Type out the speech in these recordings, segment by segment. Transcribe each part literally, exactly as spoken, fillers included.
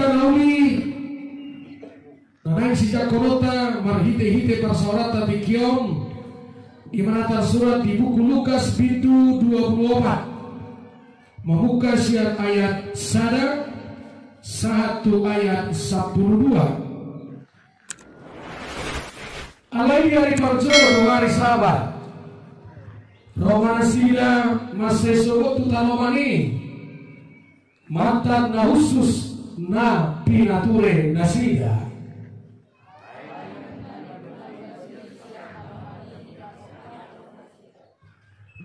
Na uli na naeng sijangkononta marhite-hite parsaoranta tingki on, i ma na tarsurat di buku Lukas bindu dua pulu opat, mamungka sian ayat sada sahat tu ayat sampulu dua. Alai di ari parjolo, ari Sabat, ro ma nasida mansai sogot tu tanoman i, mantan na hushus na pinature nasida.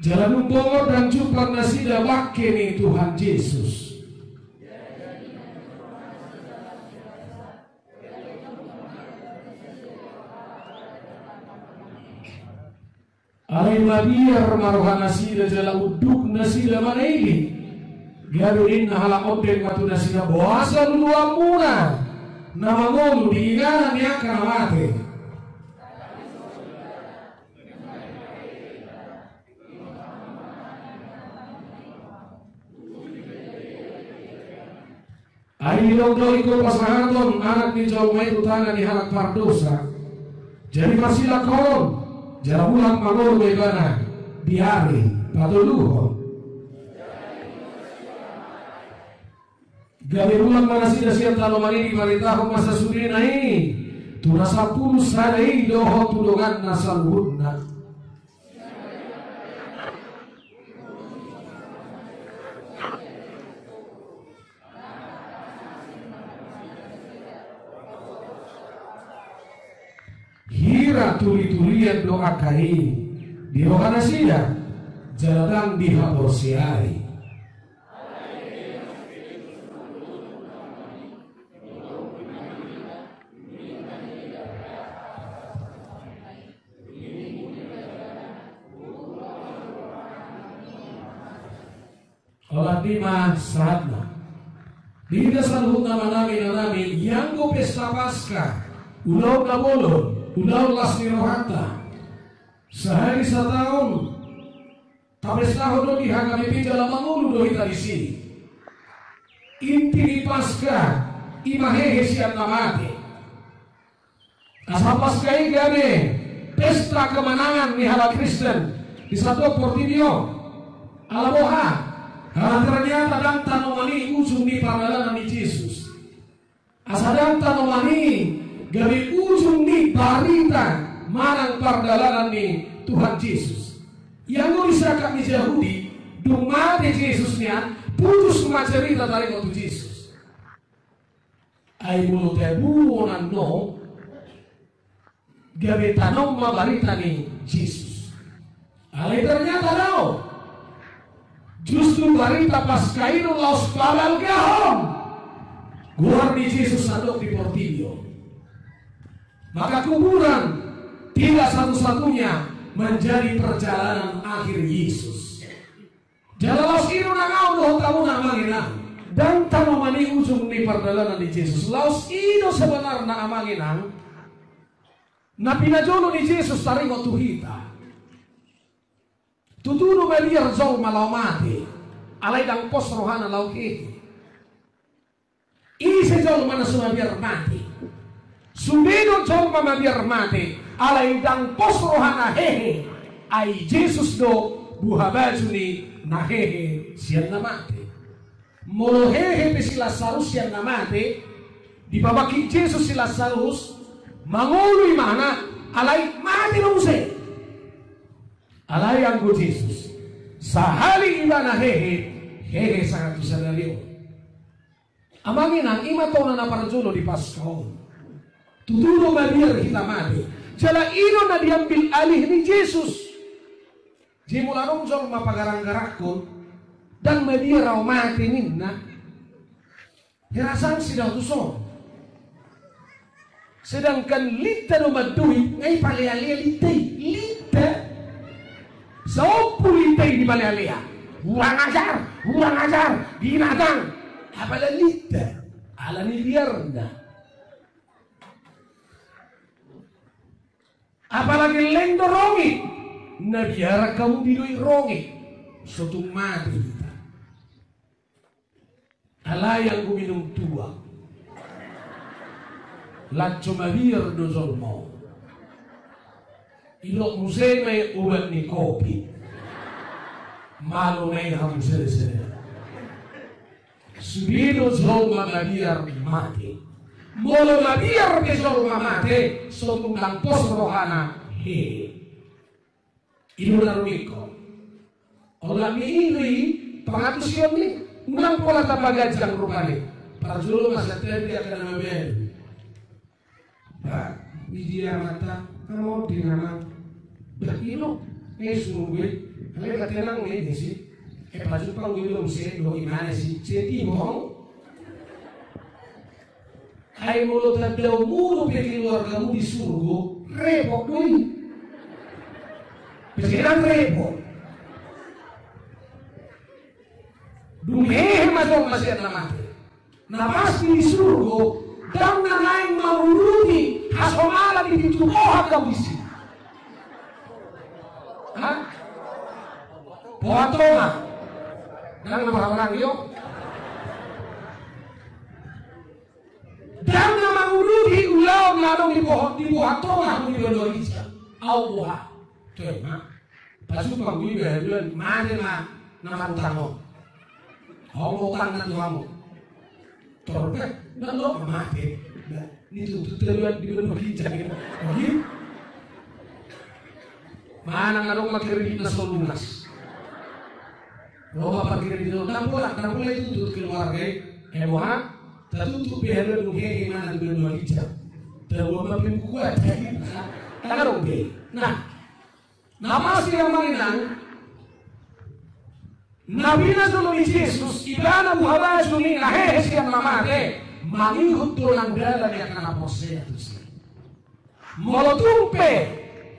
Jala dung bongot ndang jumpang nasida bangke ni Tuhan Jesus. Alai mabiar ma roha nasida jala unduk nasida manailing. Gabe ninna halak ondeng ma tu nasida, boasa luluanmuna na mangolu di inganan ni angka na mate? Ai didok do ingkon pasahaton Anak ni jolma i tu tangan ni halak pardosa. Jadi parsilangkon, jala mulak mangolu ma ibana di ari patoluhon. Gabe mulak ma nasida sian tanoman i, dibaritahon ma sasudena i tu na sampulu sada i dohot tu donganna saluhutna. Hira turi-turian do angka i di roha nasida, jala ndang dihaporseai. Olat i ma sahatna. Di hita saluhutna, amanami, inanami, ianggo pesta Paskah, ulaon na bolon, ulaon las ni rohanta. Sahali sataon tapestahon do di H K B P jala mangolu do hita disi. Inti ni Paskah i ma hehe sian na mate. Asa Paskah i gabe pesta kemenangan ni halak Kristen di sandok portibi on. Ala boha? Ala ternyata ndang tanoman i ujung ni pardalanan ni Jesus. Asa ndang tanoman i gabe ujung ni barita manang pardalanan ni Tuhan Jesus. Ianggo disangkap ni Jahudi, dung mate Jesus nian, putus ma cerita taringot tu Jesus. Ai molo tabuhon annon, gabe tanom ma barita ni Jesus. Alai ternyata daong. Justru barita Paskah i do laos pabalgahon goar ni Jesus sandok di portibi on. Maka kuburan tidak satu-satunya menjadi perjalanan akhir Yesus. Jala laos i do nang ahu dohot hamuna, amang inang. Ndang tanoman i ujung ni pardalanan ni Jesus. Laos i do sebenarna, amang inang, na pinajolo ni Jesus taringot tu hita. Tutu do mabiar jolma laho mate, alai ndang pos rohana laho hehe. Ise jolma na so mabiar mate? Sude do jolma mabiar mate, alai ndang pos rohana hehe. Ai Jesus do buhabaju ni na hehe sian na mate. Molo hehe pe si Lasarus sian na mate, dipabangkit Jesus si Lasarus, mangolu ibana, alai mate do muse. Alai anggo Jesus, sahali ibana hehe, hehe sahat tu sadari on. Amang inang, i ma tona na parjolo di Paskah on. Tutu do mabiar hita mate. Jala i do na diambil alih ni Jesus. Jadi molo adong jolma pagarang-garangkon, ndang mabiar ahu mate ninna, hera sanksi do tuson. Sedangkan lita do manduhit, nga i palealea lita i, lita. Saompu lita i dipalealea. Kurang ajar, kurang ajar, binatang. Apala lita, ala ni biarna. Apala gelleng do rongit, na biar angka undi do i rongit. So tung mate hita. Alai anggo minum tuak, Laho mabiar do jolma on. Idok muse ma i obat ni covid. Malo ma i hamu sere-sere. Sude do jolma mabiar mate. Molo mabiar pe jolma mate, so tung dang pos rohana, hehe. I do na rumingkot. Olat ni i do i pangantusion ni. Unang pola tapaganjang rupani. Parjolo ma sian tahi angka na mabalu. Ba, i dia mata, kamu di nama. Ba, i do. Eh, suruh gue. Alai ba tenang nih, disi. Eh, pajumpang gue do muse, do i mana sih? Jadi, bohong. Ai molo tanda umur pe keluargamu di surgo, repot do i. Pe sekedar repot. Dung hehe ma jolma sian na mate. Na pasti di surgo, dang na naeng mangurupi hasomalan di pintu boha gabu disi. Ha? Boha tonga. Dang na boha-boha i. Dang na mangurupi ulaon na adong di boha, di boha tonga di banua ginjang. Au boha. Toe ma. Pajumpang gue iba haduan mate ma na marutang on. Au ma utangna tu hamu. Torbe, na lo mate. Ba, nituntut haduan di banua ginjang i. Oke? Manang adong ma kredit na so lunas. Lo ma parkredit on, dang pola, dang pola ituntut keluarga i. Eh, boha? Tatuntut be haduan dung hehe ma na di banua ginjang. Taboan ma pe buku adat. Dang adong be. Nah, na pasti amang inang, na pinajolo ni Jesus, ibana buhabaju ni na hehe sian na mate, mangihut do nang dalan ni angka na porsea tusi. Molo tung pe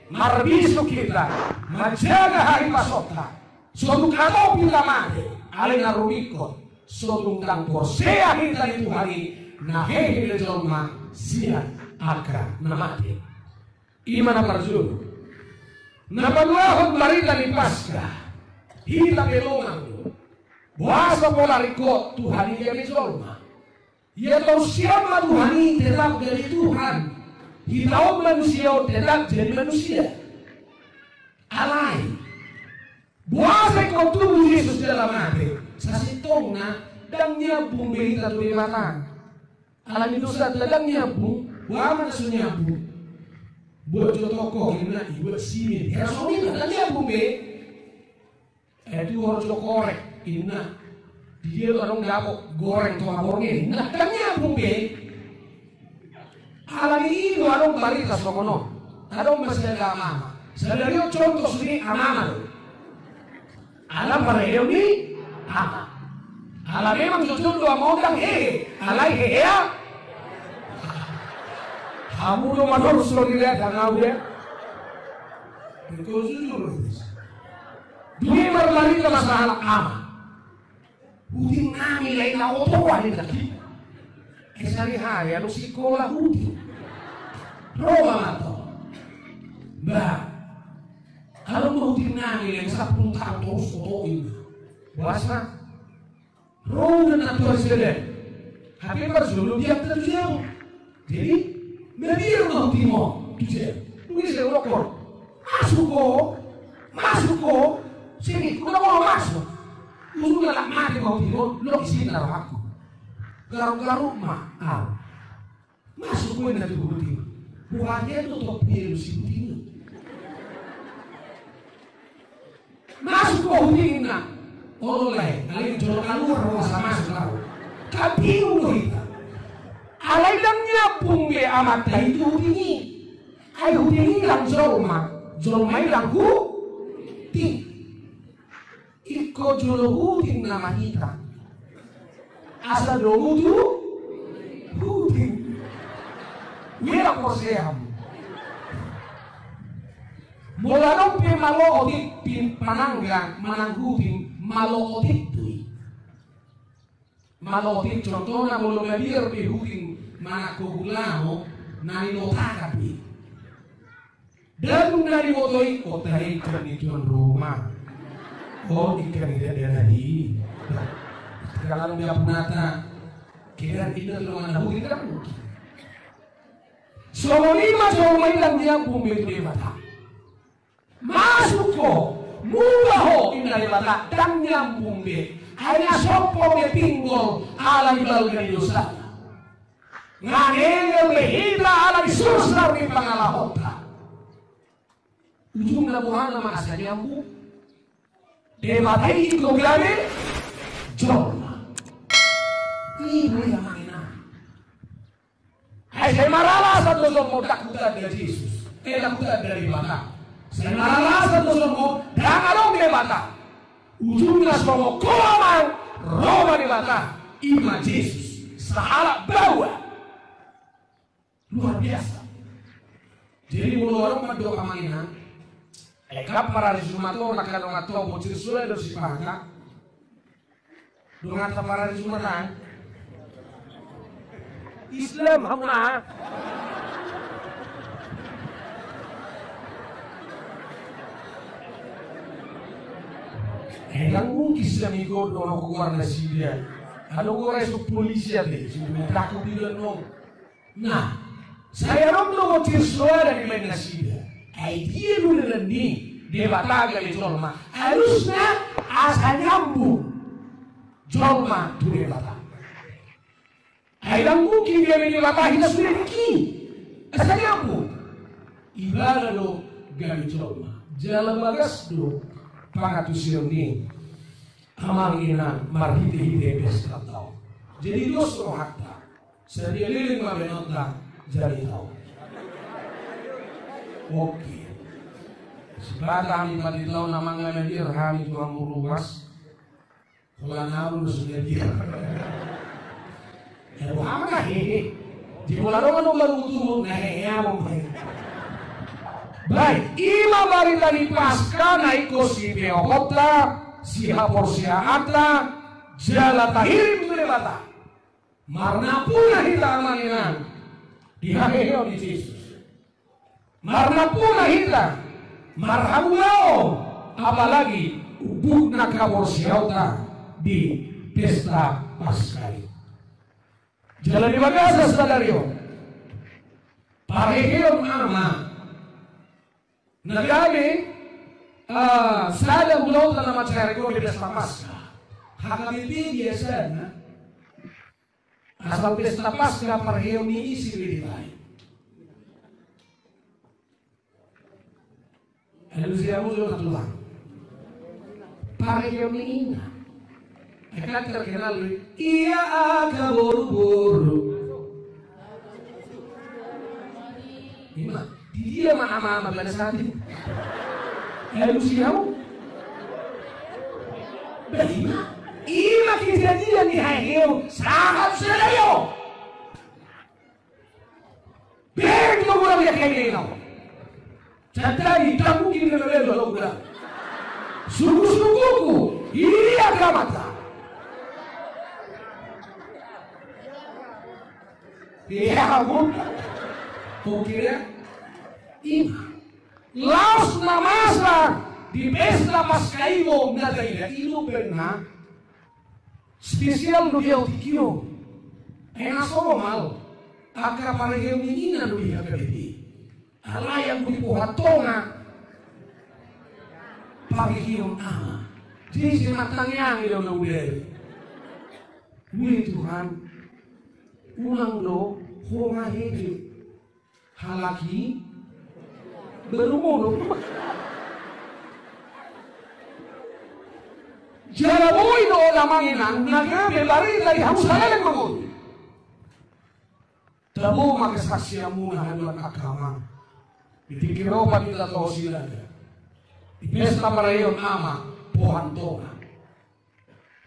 marbisuk hita, manjaga hahipasonta, so tung hatop hita mate, alai na rumingkot, so tung dang porsea hita di Tuhan i, na hehe do jolma sian angka na mate. I ma na parjolo. Na paduahon, barita ni Paskah. Hita pe longang do. Boasa pola ringkot Tuhan i gabe jolma? Ia torus sian ma Tuhan i tetap gabe Tuhan, hita on manusia on tetap jadi manusia. Alai, boasa ingkon tubu Jesus jala mate? Sasintongna, dang nyambung be hita tu Debata. Alani dosanta dang nyambung, boha ma na so nyambung? Buat jotoko, inna, i buat simin. Hera songon i ma, dang nyambung be. Eh, tu horjo korek, inna. Di dia tu adong dapot goreng tu aborngin. Nah, dang nyambung be. Alani i do adong barita songon on. Adong ma sada amang. Sadari on contoh sude amang do. Ala pareon ni ama. Ala memang jujur do ama on dang hehe. Alai hehe a. Hamu do mador sudah dilihat dang au dia. Engkau jujur. Dia marbarita masalah ama. Huting nami lae na otoan i tadi. Eh, sari hari anu sikola huting. Ro ma mato. Ba. Anu ma huting nami lae sappulu taon torus oto i. Boasa? Ro na natuari sada. Hape parjolo dia tadi jauh. Jadi, mabiar ma huting on tu jabu. Dung i sai ulokon. Masuk ho. Masuk ho. Sini, udah mau masuk. Ujungna laho mate ma huting on, loas i na rohangku. Garuk-garuk ma au. Masuk ho, inna, tu huting. Bukan dia tutup dia lu si huting. Masuk ho huting, inna. Olo lae, alai jolo kaluar ro asa masuk au. Kan bingung do hita. Alai dang nyambung be amanta i tu huting i. Ai huting i dang jolma, jolma i dang huting. Ingkon jolo huting nama hita. Asa domu tu huting. Wira porseam. Molo adong pe malo otik pin panangga manang huting, malo otik do i. Malo otik, contohna molo mabiar pe huting manang hula on, na ninotakan do i. Dung na diboto i, o tahe, ikan ni tuan rumah. O, ikan ni dada nadi. Kalau dia punata, kira inna tu mana huting kan? Songon i ma jolma i, ndang nyambung be tu Debata. Masuk ho, muba ho, ninna Debata, ndang nyambung be. Ai na sompo be pinggol ala ni balga ni dosana. Nga ngelngel be hita ala ni sursar ni pangalahonta. Ujungna boha nama asa nyambung? Debata i ingkon gabe jolma. I do i, amang inang. Ai sai maralasan do jolma ndang hutanda Jesus, eh, ndang hutanda Debata. Sai maralasan do jolma ndang adong Debata. Ujungna songon ho, amang, ro ma Debata, i ma Jesus, sahalak baoa. Luar biasa. Jadi molo adong mandok, amang inang, eh, kan parari Jumat on, angka dongan tua, bocil sole do sipata. Donganta parari Jumat an. Islam hamuna. Eh, ndang mungkin Islam i godang, na hukuman nasida. Adong do ra isuk polisi ate, sumbe takut di dalam. Nah, sai adong do bocil soada dibaen nasida. Ai dia do dalan ni Debata gabe jolma? Alusna asa nyambung jolma tu Debata. Ai ndang mungkin gabe Debata hita sude tingki, asa nyambung. Ibana do gabe jolma. Jala bagas do pangantusion ni, amang inang, marhitehite pesta on. Jadi dos rohanta. Sadia leleng ma baenonta, jadi tau. Oke. Sipata hami pati tau na mangajar hami tu hamu ruas. Holan ahu do sudah dia. Ya, boha ma na hehe. Di bola dongan do baru tubu na hehe, ya, boha ma na hehe. Baik, i ma barita ni Paska na ingkon sipeophonta, sihaporseaanta, jala tahirim tu Debata. Marnampuna hita, amang inang, di haheheon ni Jesus. Marnampuna hita, marhaulaon, apalagi umbuk na haporseaonta di pesta Paska i. Jala di bagasan sadari on, parheheon Ama na gabe, ah, sada ulaonta na mansai gabe pesta Paska. H K B P biasana asal pesta Paska parheheon ni isi do dibaen. Alusi hamu jo na tulang. Parheheon ni ina. Ai kan terkenal do i. Ia angka boruboru. I ma, di dia ma ama-ama balas hati. Alusi hamu. Bah, i ma. I ma kejadian ni haheheon sahat sadari on. Bereng do godang di angka inang. Jadi ndang mungkin na leleng do godang. Suku-sukuku, ia gamata. Ia, oke ya. I ma. Laos na masa di pesta Paska i do na taida, i do umbahen na spesial do dia tingki on. Ai na somal angka parheheon ni ina do dia H K B P. Alai anggo di Pohan Tonga, parheheon ama. Jadi si martangiang i do na udah. Wih Tuhan, unang do ho nga hehe. Halak i baru modom. Jala boi do on, amang inang, na gabe barita di hamu saleleng mangolu. Tabo ma kesaksianmuna haduan angka amang. Di tingki ro paminta toho sinaga di pesta parheheon ama Pohan Tonga.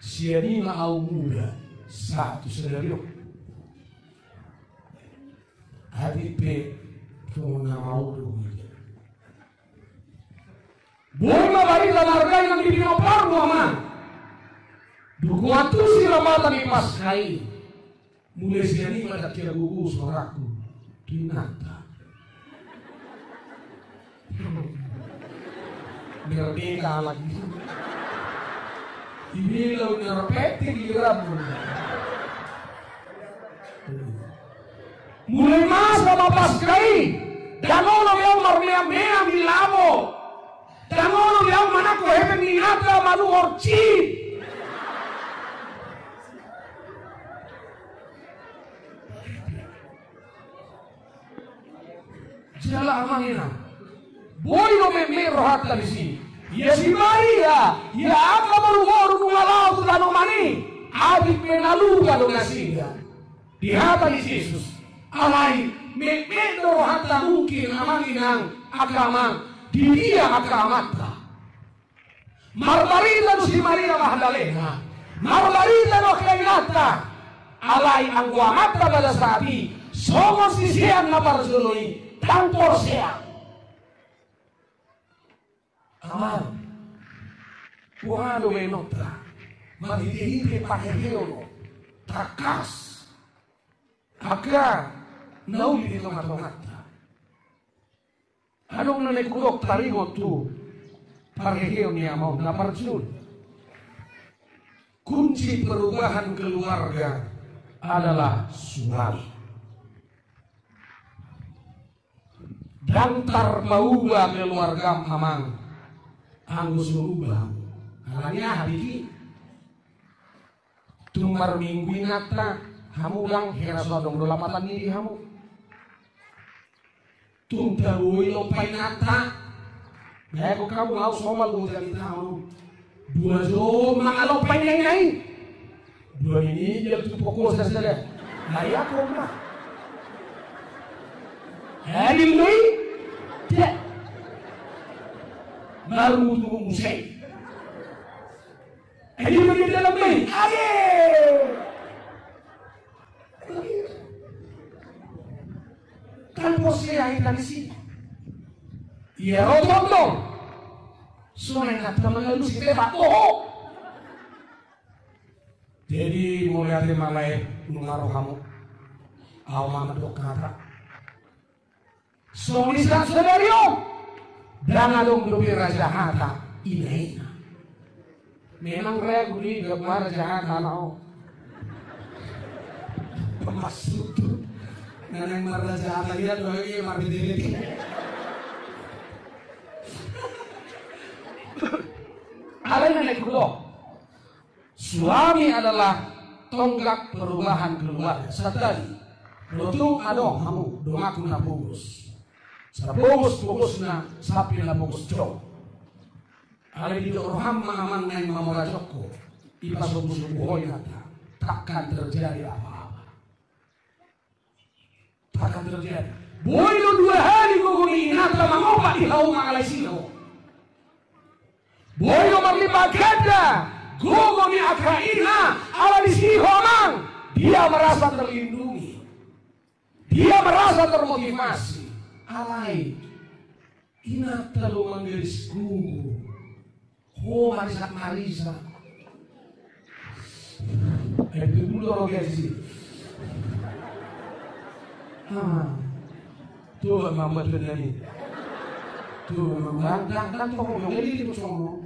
Sian i ma ahu muda sahat tu sadari on. Atik pe tongon na maol do huida. Boi ma barita na arga i nang di pinomparmu, amang. Dung huantusi lambatan ni Paska i. Mulai sian i ma ndang hea gogo sorangku tu inanta. Merdeka lagi. Dibilang nerpeti di rambut. Mulai masa ma Paska i, ndang olo be ahu marmeam-meam di labo. Ndang olo be ahu manangko hepeng ni inanta manuhor ci. Jala amang inang, boi do metmet rohanta disi. Ia si Maria, ia angka boruboru nunga laho tu tano mani, abit pe na lupa do nasida. Di hata ni Jesus, alai metmet do rohanta mungkin amang inang, angka amang, di dia angka amanta. Marbarita do si Maria Magdalena, marbarita do angka inanta. Alai anggo amanta pada saat i, songon sisean na parjolo i, ndang porsea. Amang, boha do baenonta? Marhitehite parheheon do tangkas angka na uli di tongatonganta. Adong na naeng hudok taringot tu parheheon ni ama on na parjolo. Kunci perubahan keluarga adalah suami. Ndang tarpauba keluargam amang, anggo so uba hamu. Alani aha diki? Tung marminggu inanta, hamu ndang hera so adong do lapatan ni di hamu. Tung taboi lompa inanta. Baen hamu, ahu somal do jadi tahu. Dua jom mangalompa inanta i. Dua ini dia tu pokok saja. Mari aku ma. Adil do i. Tidak. Baru tu musai. Adil do i dalam bayi. Age. Kan porsea hita disi. Ia ro tongtong. Songon i na ta mangalusi tebak. Oh. Jadi mauliate ma lae nunga ro hamu. Ahu ma mandok hata. Songon i sadari on, ndang adong dope raja hata ina-ina. Memang ragu di gabua raja hata na o. Maksud tu na naeng marraja hata ia do i marbete-bete. Alai na naeng hudok. Suami adalah tonggak perubahan keluarga. Sadari, ro tung adong hamu donganku na pogos. Sapogos-pogosna sampe na pogos jong. Alai didok roham ma amang naeng mamora jongko. Ipasombu-sombu ho inanta. Takkan terjadi apa-apa. Takkan terjadi. Boi do dua hali gogo ni inanta mangompat di hauma alai si ho. Boi do marlipat ganda gogo ni angka ina alani si ho amang. Dia merasa terlindungi. Dia merasa termotivasi. Alai inanta do manggadis gogo. Ho marisak-marisak. Eh, itu dulu orang gaji. Ah. Tuh, mama tuh nani. Tuh, mama. Dang, dang, dang, tolong, yang ini tuh, tolong.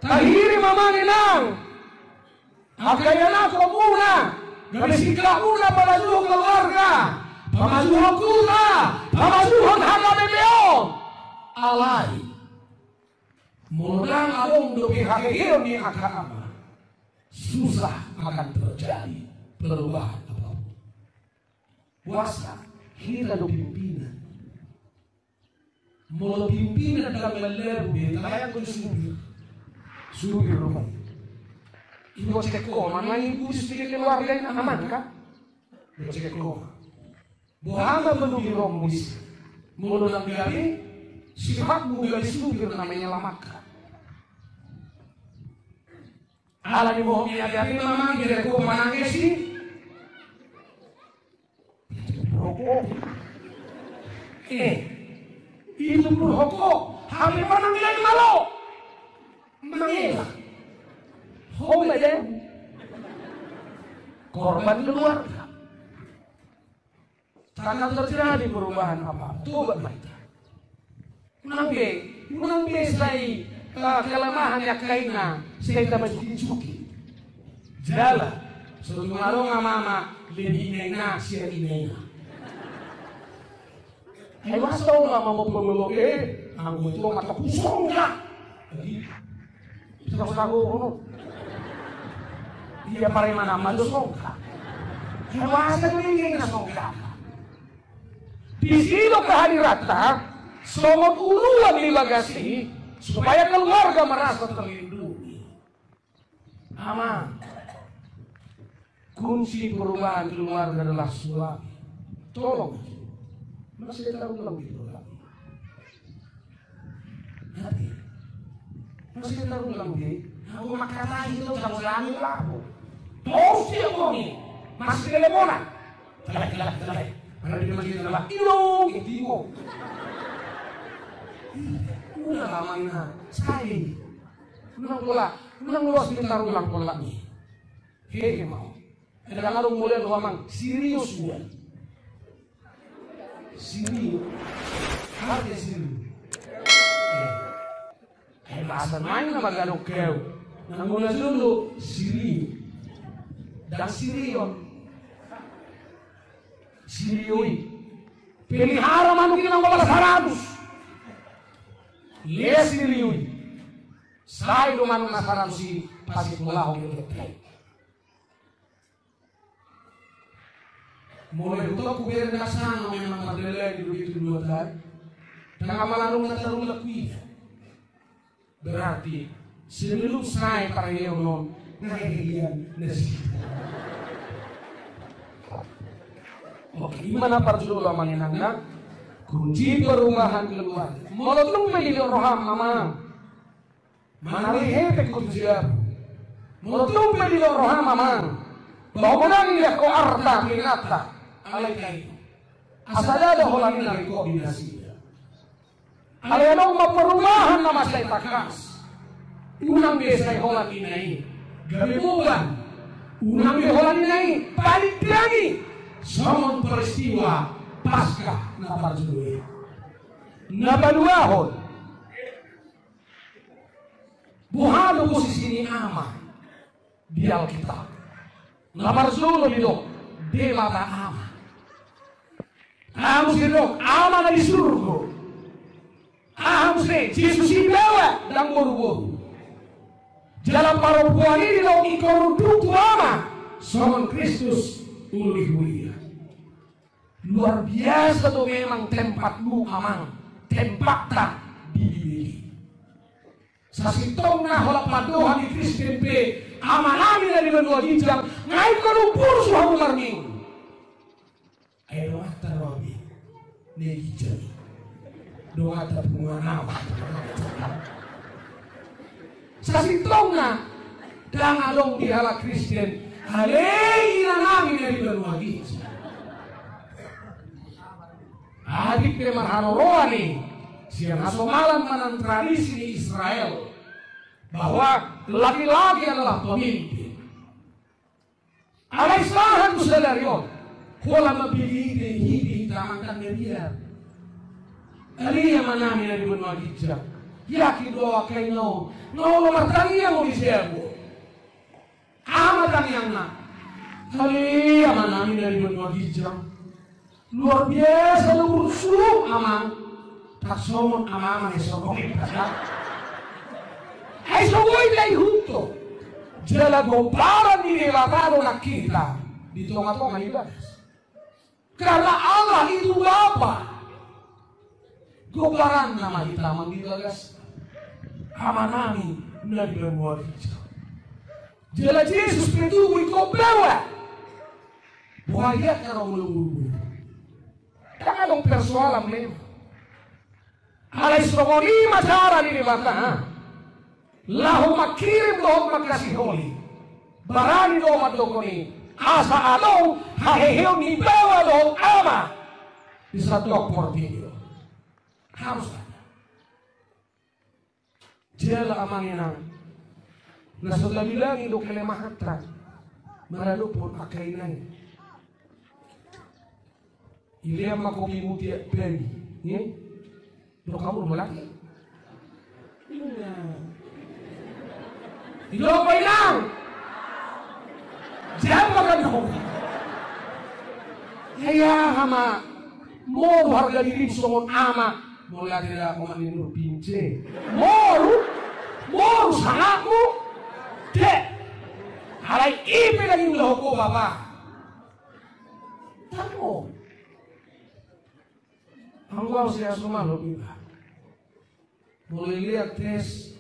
Tahirim amang inang. Angka ianakhonmuna, gabe singkapmuna pamajuhon keluarga, pamajuhon huta, pamajuhon H K B P on. Alai molo ndang adong dope haheheon ni angka ama, susah akan terjadi perubahan apapun. Boasa? Hita do pimpinan. Molo pimpinan ndang mallabo be, tabayangkon supir. Supir do. Ingkon cek ho ma, manang i bus di keluarga i na aman kan? Ingkon cek ho ma. Boha ma molo di rom bus. Molo ndang gabe sifatmu gabe supir na menyelamatkan. Alani mohon ni ate-ate ma manang gabe ho panangkesi. Rokok. Eh, itu pun rokok. Hape manang gabe malo. Mangela. Ho ma de. Korban keluarga. Takkan terjadi perubahan apa-apa. Tobat ma hita. Unang be, unang be sai, eh, kelemahan ni angka ina sai tamanjuki-juki. Jala So tung adong amang ma lebih inang-inang sian inang-inang. Ai masa olo amang ma pemelo e, anggo itu mata kusongga. Jadi, bisa kau tahu, ono. Ia pareman ma jo songga. Ai masa lebih inang-inang songga. Di situ kehadiranta, songon uluan di bagas i, supaya keluarga merasa terlindungi. Amang, kunci perubahan keluarga adalah suami. Tolong. Masih tahu belum itu, Bang? Nanti. Masih tahu belum, Bang? Aku maka tahu itu, jangan lagi lah aku. Terus dia ngomong, masih teleponan. Telah, telah, telah. Mana dia masih telah? Ilo, gitu. Udah lama nggak. Saya. Ulang pola, ulang luas pintar ulang pola ni. Hehe mau. Ada ngarung model do amang, serius dia. Serius. Harga serius. Eh. Eh, bahasa main nama gadok kau. Nanggo na jolo, serius. Dan serius. Serius. Pelihara manuk i nanggo pala saratus. Lea serius. Sai do manuk na saratus i pasikkolahon do. Mulai hutop ku bere na sanga memang mardalani do itu dua tadi. Tangah malarung na tarulak kuida. Berarti sebelum sai parheheon on, na heheon na si. Oke, ima na parjolo amang inang na. Kunci perubahan keluarga. Molo tung pe didok roham amang. Manang hehe pe kunci abu. Molo tung pe didok roham amang. Bahwa godang i dianggo arta tu inanta. Alai na i. Asa ndada holan i na ringkot di nasida. Alai adong ma perubahan na mansai tangkas. Unang be sai holan ninna i gabe boban. Unang be holan ninna i paling dangi. Songon peristiwa Paskah na parjolo i. Na paduahon. Boha do posisi ni ama di Alkitab? Na parjolo didok Debata Ama. Aha muse didok Ama na di surgo? Aha muse Jesus i baoa ndang boruboru. Jala parompuan i didok ingkon unduk tu ama songon Kristus uli huria. Luar biasa do memang tempatmu amang, tempatta di Bibel i. Sasintongna holan pandohan ni Kristen pe, Amanami na di banua ginjang, nga ingkon umpursu hamu marningu. Ai donganta do ami na di ginjang i. Donganta punguan ahu. Sasintongna ndang adong di halak Kristen, ale inanami na di banua ginjang. Atik pe marharoroan i sian hasomalan manang tradisi ni Israel bahwa laki-laki adalah pemimpin. Alai sahat tu sadari on, holan ma pidi i, pidi i, hita angka na biar. Ale amanami na di banua ginjang, yakin do ahu angka ina on, nga olo martangiang ho di jabu. Aha ma tangiangna? Ale amanami na di banua ginjang. Luar biasa do umpursu amang. Tarsongon amang na di sorgo i. Ai so boi ta ihuthon. Jala gomparan ni Debata do nang hita di tonga-tonga ni bagas. Karena Allah itu Bapa. Gomparanna ma hita amang di bagas. Amanami na di banua ginjang. Jala Jesus pe tubu ingkon baoa. Boha ia na ro molo boru-boru. Ndang adong persoalan memang. Alai songon i ma cara ni Debata laho mangkirim dohot mangkasiholi. Barani do mandok i asa adong haheheon ni baoa dohot ama di sandok portibi on. Harus ada. Jala amang inang, na so tabilangi do kelemahanta maradophon angka ina i. Ilean ma kopimu tiap pagi, i? Dok hamu do mulak i? Ina. Ilo ma inang. Jam makan ho. Ai aha ma moru harga dirim songon ama? Mauliate da, omak ni Nur Pince. Moru? Moru sangapmu? De. Alai i pe lagi ulaon ho bapa. Tanggo. Anggo au si asu ma lo iba. Molo ilia tes,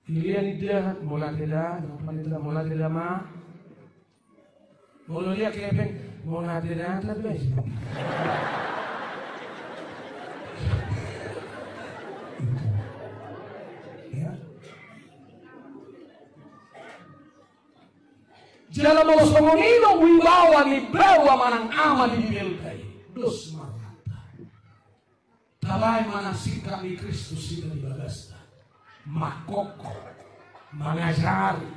ilia ni dahan, mauliate da, mauliate da, mauliate da ma. Molo ilia kepeng, mauliate da, tapi. Ya. Jala molo songon i do wibawa ni baoa manang ama di Bibelta i, dos ma rohanta. Tabaen manang singkat ni Kristus hita di bagasta, mangkongkon, mangajari,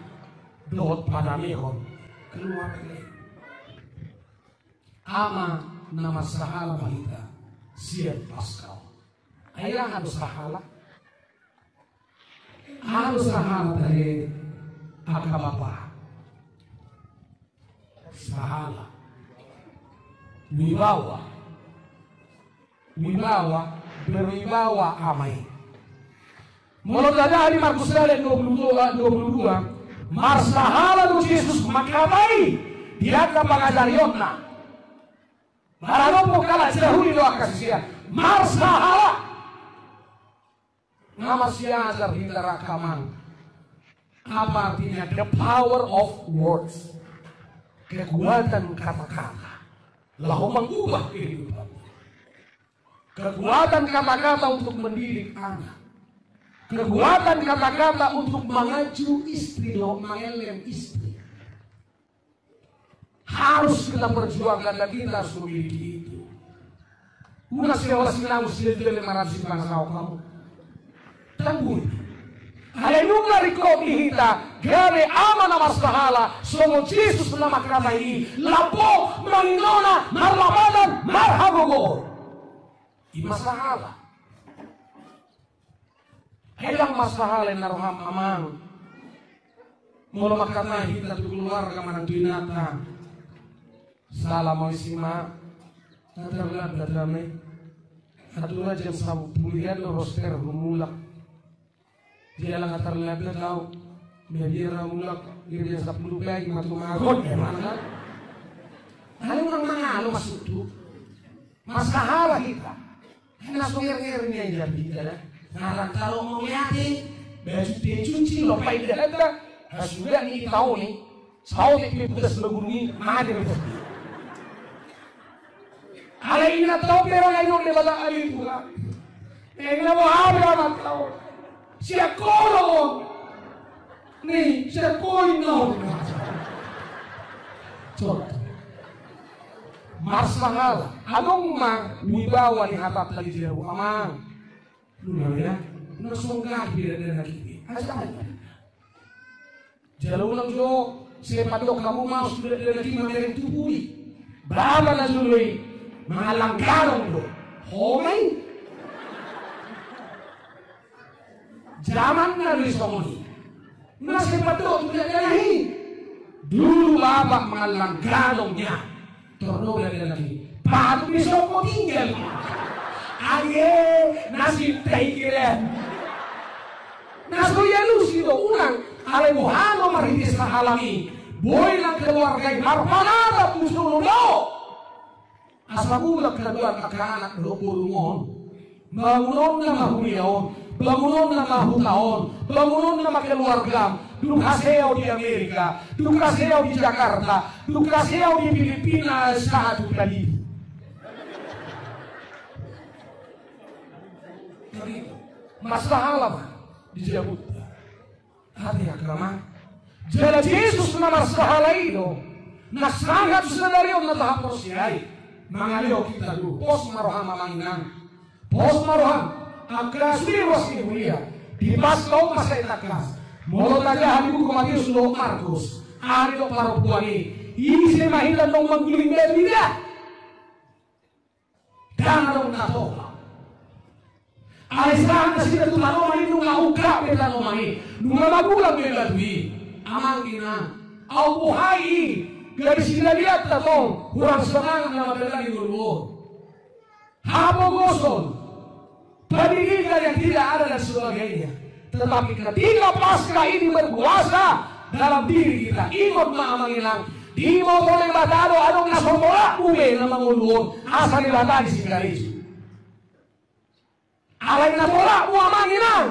dohot padamehon keluarga i. Ama na marsahala ma hita sian Paska on. Ai aha do sahala? Aha do sahala tahe angka bapa? Sahala. Wibawa. Wibawa, berwibawa ama i. Molo tajaha di Markus sada dua puluh dua, dua puluh dua, marsahala do Jesus mangkatai di angka pangajarionna. Maradophon halak Jahudi do angka sisean. Marsahala. Nga marsiajar hita raka amang. Apa artinya the power of words? Kekuatan kata-kata. Laho mangubah kehidupan. Kekuatan kata-kata untuk mendidik anak. Kekuatan kata-kata untuk manganju istri dohot mangellem istri. Harus kita perjuangkan dan kita harus memiliki itu. Unang sihola sinangus lelelele marasi bangsa okam. Tanggul. Alai nunga ringkot di hita gabe ama na marsahala songon Jesus na mangkatai i, laho manginona marlapatan marhagogoon. I ma sahala. Ai ndang marsahala inna roham amang. Molo mangkatai hita tu keluarga manang tu inanta. Sahala ma isi ma. Nga tarlambat hami. Atura jam sampulu hian do roster humulak. Jala nga tarlambat au. Mabiar au mulak. Jam sampulu pagi ma tu magon. Alai unang mangalo masuk tu. Marsahala hita. Na so ngernger ni aja hita da. Ngaran talo mauliate, baju te cuci, lopai da hata, hasuda ni taoni, saotik pe putas bagurungi, made pe. Alai inna tau pe rang ayo Debata ali Tuhan. Inna mau hari amat tau. Siap kolong. Ni, siap koin no. Contoh. Marsahala. Adong ma wibawa ni hatanta di jabu amang. Lu na ya. Na songgah bida dana kini. Aja. Jala unang jo. Sepat dok hamu mau sudah dana kini mamereng tubui. Baba na joloi. Mangalangkarong do. Homai. Jaman na do i songon i. Na sepat do tu dakdanak i. Dulu bapa mangallang gadong nian. Tordo dakdanak i. Patut disongko tinggal. Age na sinta i kira. Na so ialusi do unang. Alai boha do marhite sahalami. Boi nang keluarga i marpanata tu solo do. Asa mulak haduan angka anak dohot boru on. Bangunonna ma huria on, bangunonna ma huta on, bangunonna ma keluargam. Dung hasea ho di Amerika, dung hasea ho di Jakarta, dung hasea ho di Filipina, sahat tu Bali. Marsahala ma di jabunta. Ate angka amang. Jala Jesus na marsahala i do. Na sangap sadari on na tahaporseai. Mangalehon hita do. Pos ma roham amang inang. Pos ma roham. Angka sude ruas ni huria. Di Paska on ma sai tangkas. Molo tajaha di buku Matius dohot Markus. Ari do parompuan i. Ise ma hita naung mangguling batu i da. Ndang adong na tolap. Alai sahat nasida tu tanoman i nunga ungkap be tanoman i. Nunga magulang be batu i. Amang inang. Au bohai i, gabe sinaliat ta tong, hurang semangat na mandalani ngolu on. Hapogoson, pendidikan yang tidak ada dan sebagainya. Tetapi ketika Paskah ini berkuasa dalam diri kita, ingot ma amang inang, diboto Debata do adong na so tolap be na mangolu on, asa Debata ni si karejo. Alai na tolap do amang inang,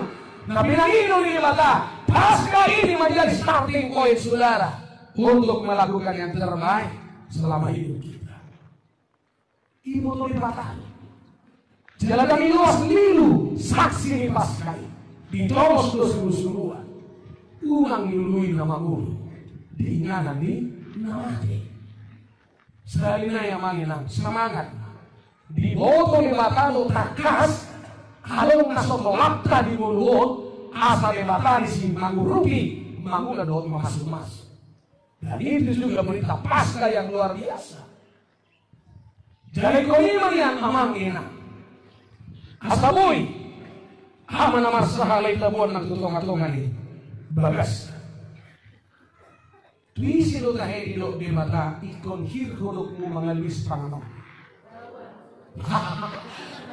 na pinangido ni Debata, Paskah ini menjadi starting point saudara untuk melakukan yang terbaik selama hidup kita. Iboto Debata. Jala dang iloas nilu saksi ni Paskah i. Ditongos do surusuruan. Unang lului na mangolu di inganan ni na mate. Sahali nai amang inang, semangat. Diboto Debata do tangkas, adong na so tolapta di ngolu on, asa Debata ni si mangurupi, mangula dohot mamasu-masu. Dan itu juga berita Paskah yang luar biasa. Jadi ingkon i ma nian amang inang. Asa boi ama na marsahala i taboan nang tu tonga-tonga ni bagas. Tu ise do tahe didok Debata ingkon hir hodokmu mangalului sipanganon?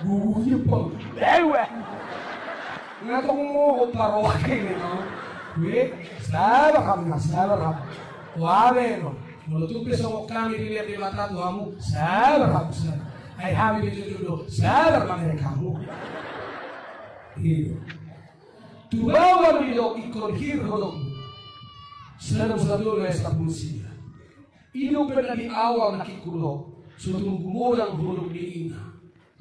Gugu hian pang. Ewe. Nga tong mo opa roa kene no. We, sabar hamu na, sabar hamu. Wabe no. Molo tung pe songon hami dilehon Debata tu hamu, sabar hamu, sabar. Ai hami pe jujur do, sabar ma hami. Iyo. Tu baoa do didok ingkon hir hodokmu. Psalm sampulu, ayat sampulu sia. I do umbahen na di awal na hingkul on, so tung gumodang hodok ni ina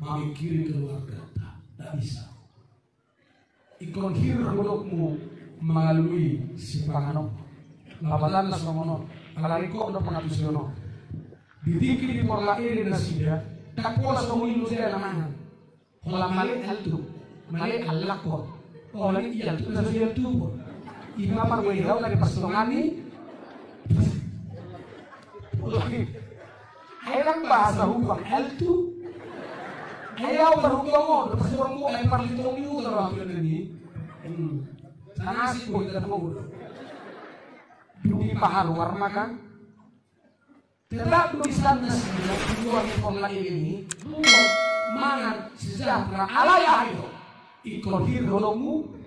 mamingkiri keluargata. Nda bisa. Ingkon hir hodokmu mangalului sipanganon. Lapatanna songon on, ala ringkot do pangatusion on. Di tingki di Porlak Eden nasida, ndang pola songon i muse na mangan. Holan male altu, male allakon. Holan i altu na so i altu pun. Ima marbue hau na di parsongan i. Ai ndang bahasa Hupang altu. Ai au parhutong on, parhutong on, ai parlintong ni utor au tu ni. Hmm. Sana si boy dan mau. Dung dipaharuar ma kan. Tetap do di sana nasida, di luar ni Porlak Eden i, mangan sejahtera, alai ayo. Ingkon hir hodokmu.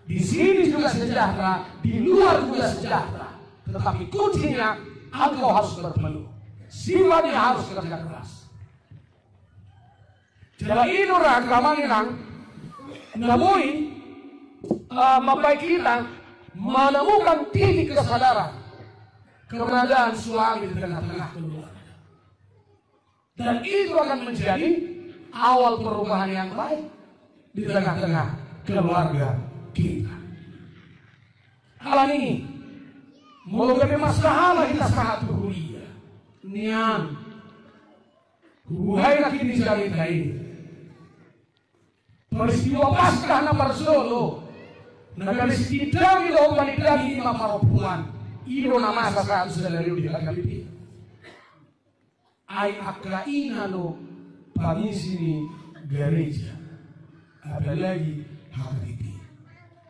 Di sini juga sejahtera, di luar juga sejahtera. Tetapi kuncinya, engkau harus berpeluh. Sifatnya harus kerja keras. Jala i do ra angka amang inang, na boi, eh, mambahen hita menemukan titik kesadaran keberadaan suami di tengah-tengah keluarga. Dan itu akan menjadi awal perubahan yang baik di tengah-tengah keluarga kita. Alani i, molo gabe marsahala hita sahat tu huria, nian, hubuhai nangkin di jamita i. Peristiwa Paskah na parjolo, na gabe sitindangi dohot panindangi i ma parompuan. I do na masa sahat sadari on di H K B P. Ai angka ina do pangisi ni gareja, apalagi H K B P.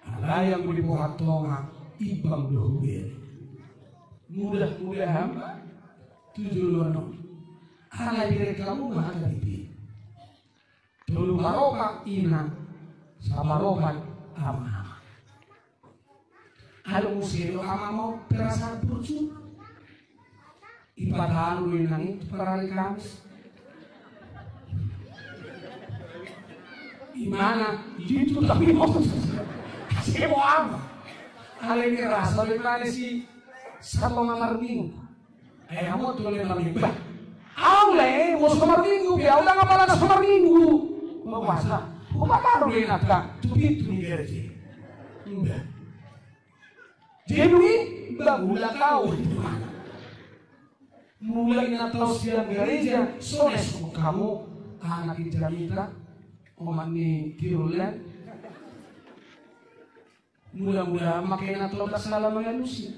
Alai anggo di Pohatonga, imbang do hubere. Mudah-mudahan tu joloan on, alai direk hamu ma H K B P. Tolu paropat ina, saparopat ama. Adong muse do ama ma on perasaan burju. Ipatahan do inang i tu parari Kamis. Imana litu tapi mau. Ase mo ama. Alai ni rasa do imana si satonga marminggu. Eh, hamu tu le marminggu. Bah. Au le, mau so marminggu, be au ndang apala na so marminggu. Mau puasa. Hupataru le nangka, tu pintu ni gareja. Bah. Jadi, bah, mulak au. Mulak na tau sian gareja, so na isungkun hamu, anak ni jamita, omak ni Kirulan. Mudah-mudahan ma kena tolong sala mangalusi.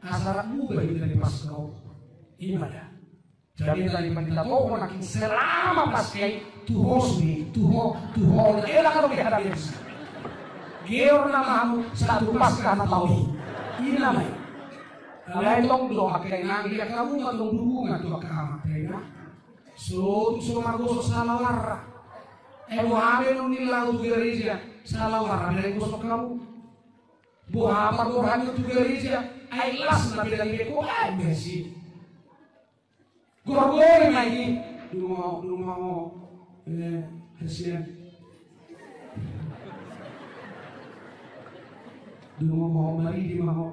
Asa rap mubah hita di Paskah on. Ima da. Jadi tadi pandita toko nangkin selama Paskah i, tu ho sude, tu ho, tu ho, ela kalo di hadapi. Geor nama hamu satu Paskah na tau i. Ina ma i. Alai tong do angka inang, ia hamu ma tong dukungan tu angka amanta, inang. So tung so margoso salawarna. Ai boha be nunga laho tu gareja salawarna be na digosok hamu? Boha parborhat tu gareja, ai las na be na dibereng hamu? Ai besi. Gorgori ma i. Dungo, dungo. Eh, hasian. Dungo ma ho, maridi ma ho.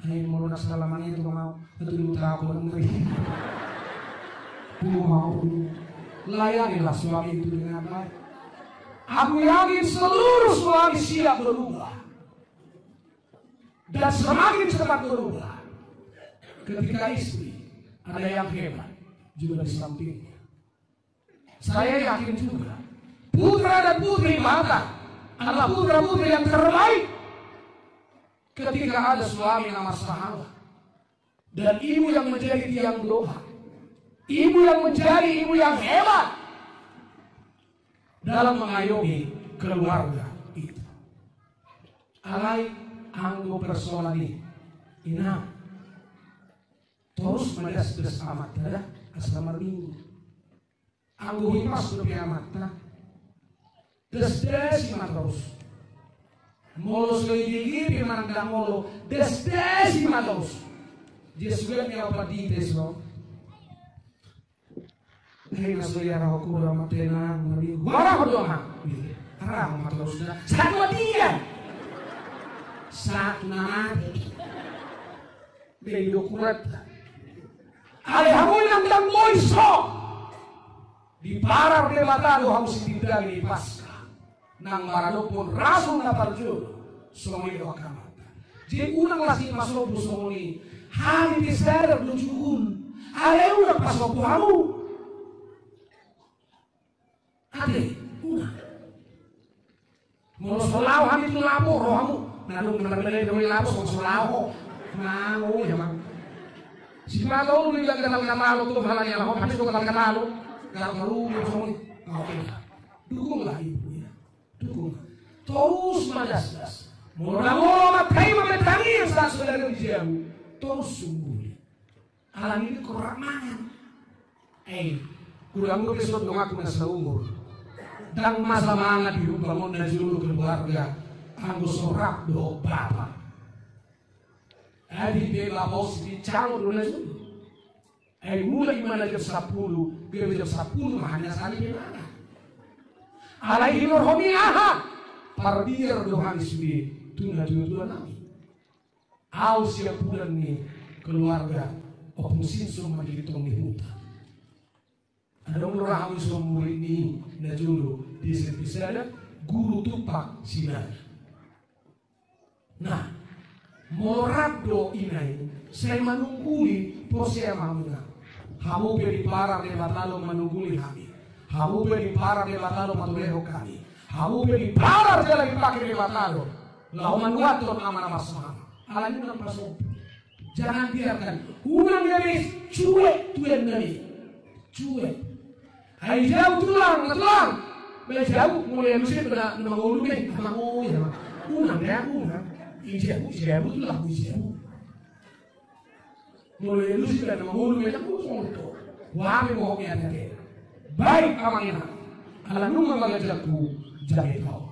Ai molo na sala mangeto ma ho, atu dulu tahu ko nang maridi. Dungo ma ho, dungo. Layani lah suami itu dengan baik. Aku yakin seluruh suami siap berubah. Dan semakin cepat berubah ketika istri ada yang hebat juga di sampingnya. Saya yakin juga, putra dan putri Batak adalah putra putri yang terbaik ketika ada suami na marsahala dan ibu yang menjadi tiang doa, ibu yang menjadi ibu yang hebat dalam mengayomi keluarga itu. Alai anggo persoalan i, inang, torus ma dasdas amanta da, asa marminggu. Anggo hipas dope amanta, dasdasi ma torus. Molo so i dege pe manang dang olo, dasdasi ma torus. Dia sudah ni apa di tes lo. Hei, na so ia raho kuda ma tenang, na di huara ho doang. Arang ma torus da. Satu dia. Satu na mate. Be i do kureta. Alai hamu inang dang boi so. Diparar Debata do hamu sitindangi ni Paska. Nang maradophon rasul na parjolo, songon i do angka amanta. Jadi unang las i pasombu songon i. Hami pe sadar do jugul. Alai unang pasombu hamu. Ate, unang. Molo so laho hami tu lapo, ro hamu. Na dung na bela i do i lapo, so, so laho. Mango, ia ma. Sipata ulu di gatal-gatal tu halani ala ho, habis do gatal-gatal. Gatal ulu, songon i. Oke. Dukunglah ibu, ya. Dukung. Torus ma dasdas. Molo na molo ma tai ma betang i yang sa saudara di jabu. Torus sungguh. Alani i korang mangan. Eh, kurang dope so dong aku na saumur. Dang masa mangan di rumah na jolo keluarga. Anggo so rap do bapa. Adi be bapa os di calo do na jolo. Ai mulai ma na jam sapulu, gabe jam sapulu ma hanya sali pe mangan. Alai hinorhon i aha? Parbiar do hami sude tu natua-tua nami. Au siap bulan ni keluarga Ompung Sinso ma di tongtong ni huta. Adong do raha i so murid ni na jolo di S M P sada, guru Tumpak Sinaga. Nah, molo rap do ina i, sai manungguli, porsea ma hamu inang. Hamu pe diparar Debata do manungguli hami. Hamu pe diparar Debata do matulehon hami. Hamu pe diparar jala dipake Debata do laho manuathon Ama na marsahala. Alani unang pasombu. Jangan biarkan. Unang gabe cuek tu ian nami. Cuek. Ai jabu tulang, na tulang. Ba i jabu, molo i alusi na mangolu be, mangolu, ia ma. Unang da, unang. I jabu, i jabu tulang, i jabu. Molo i alusi na mangolu be, jabu songon i do. Huape mohon i ate. Baik, amang inang. Ala nunga mangajakku, jabe tau.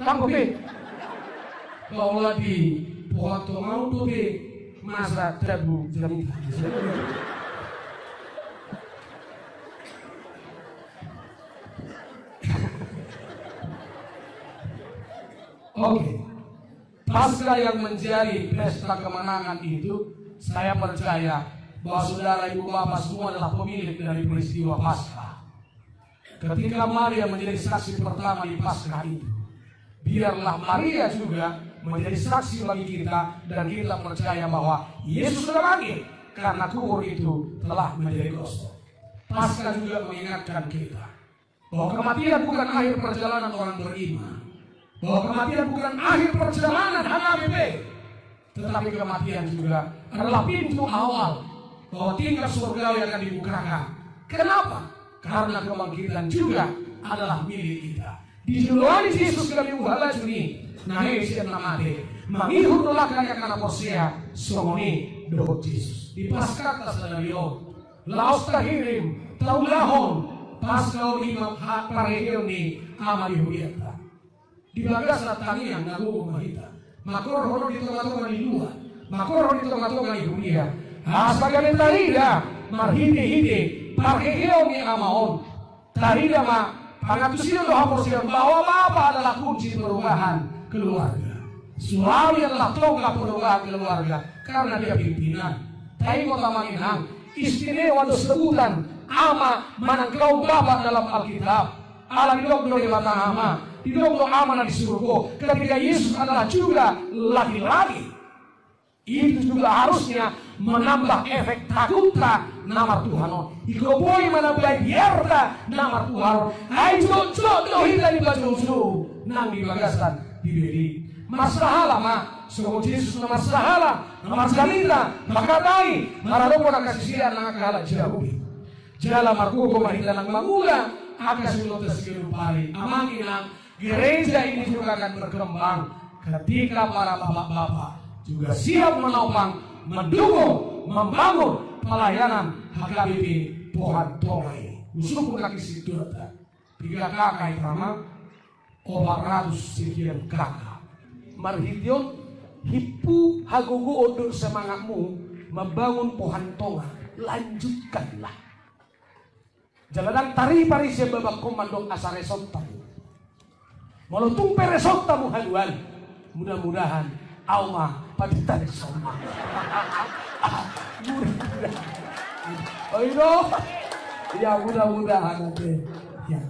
Tanggo pe. Paola di pohato mau dope masa tabu jamita. Oke. Pasca yang menjadi pesta kemenangan itu, saya percaya bahwa saudara ibu bapak semua adalah pemilik dari peristiwa Pasca. Ketika Maria menjadi saksi pertama di Paskah itu, biarlah Maria juga menjadi saksi bagi kita dan kita percaya bahwa Yesus sudah bangkit karena kubur itu telah menjadi kosong. Paskah juga mengingatkan kita bahwa kematian bukan akhir perjalanan orang beriman, bahwa kematian bukan akhir perjalanan H K B P, tetapi kematian juga adalah pintu awal bahwa tingkat surgawi akan dibukakan. Kenapa? Karena kebangkitan juga adalah milik kita. Dijoloani Jesus gabe huhalashon i, na hehe sian na mate. Mangihut do langka ni angka na porsea, songon i dohot Jesus. Di Paskahta sadari on, laos tahirim, taulahon Paskah on, i ma parheheon ni Ama di hurianta. Di bagasan tangiang na gogo ma hita, mangkorhon di tongatonga ni luat, mangkorhon di tongatonga ni huria, asa gabe tarida marhitehite parheheon ni Ama on. Tarida ma pangantusion dohot haporseaon bahwa bapa adalah kunci perubahan keluarga. Suami adalah tonggak perubahan keluarga karena dia pimpinan. Taingot, amang inang, istimewa do sebutan ama manang kaum bapa dalam Alkitab. Ala didok do Debata Ama, didok do Ama na di surgo, ketika Yesus adalah juga laki-laki. Itu juga harusnya menambah efek takutta na martuhan on. Ingkon boi manambai biarta na martuhan on. Ai jotjot do hita di pajojou nang di bagasan diri. Marsahala ma songon Jesus na marsahala, na marsalita, mangkatai, maradophon angka sisean nang angka halak Jahudi. Jala margogo ma hita nang mangula angka singolta siganup ari. Amang inang, gereja ini juga akan berkembang ketika para bapak-bapak juga siap menopang, mendukung, membangun pelayanan H K B P Pohon Tonga ini. Husungkun nangkin situata. Piga K K i, Tama? Opat ratus sekian K K. Marhite on, himpu, hagogoon dohot semangatmu membangun Pohon Tonga, lanjutkanlah. Jala ndang taripar i sian babangkon mandok asa resort hamu. Molo tung pe resort hamu haduan, mudah-mudahan au ma paminta resort. Mudah-mudahan. Oi do. Ya, mudah-mudahan ate. Ya.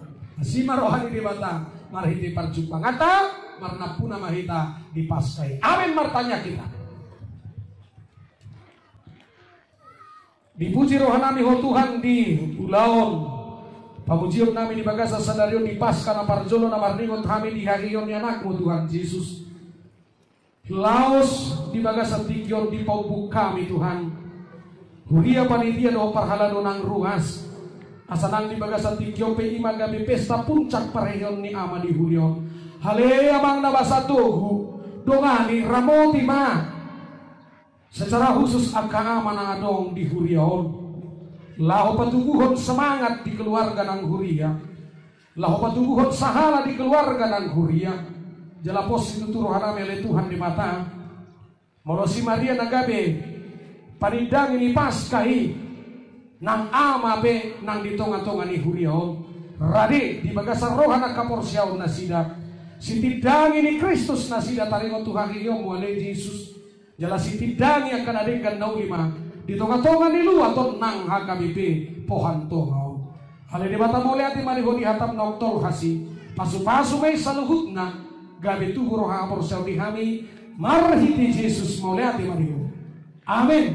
Asi ma roha ni Debata marhite parjumpanganta, marnampuna ma hita di Paskah i. Amen, martangiang hita. Dipuji rohanami Ho Tuhan di ulaon pamujionnami di bagasan sadari on di Paskah na parjolo na marningot hami di haheheon ni Anakmu Tuhan Jesus. Laos di bagasan tingki on dipaumbuk hami Tuhan, huria panitia dohot parhalado nang ruas. Asa nang di bagasan tingki on pe i ma gabe pesta puncak parheheon ni Ama di huria on. Ale Amang na basa togu, dongani, ramoti ma secara khusus angka ama na adong di huria on, laho patubuhon semangat di keluarga nang huria, laho patubuhon sahala di keluarga nang huria. Jala pos situtu rohanami ale Tuhan Debata, molo si Maria na gabe panindangi ni Paskah i, nang ama pe nang di tongatonga ni huria on, rade di bagasan roha nang haporseaon nasida, sitindangi ni Kristus nasida taringot tu haheheonmu ale Jesus. Jala sitindangi angka na denggan na uli ma di tongatonga ni luat on nang H K B P Pohon Tonga on. Ale Debata, mauliate ma di Ho di hatam naung tolhas i, pasupasu ma i saluhutna, gabe tubu roha haporseaon di hami, marhite Jesus, mauliate ma di Ho. Amen.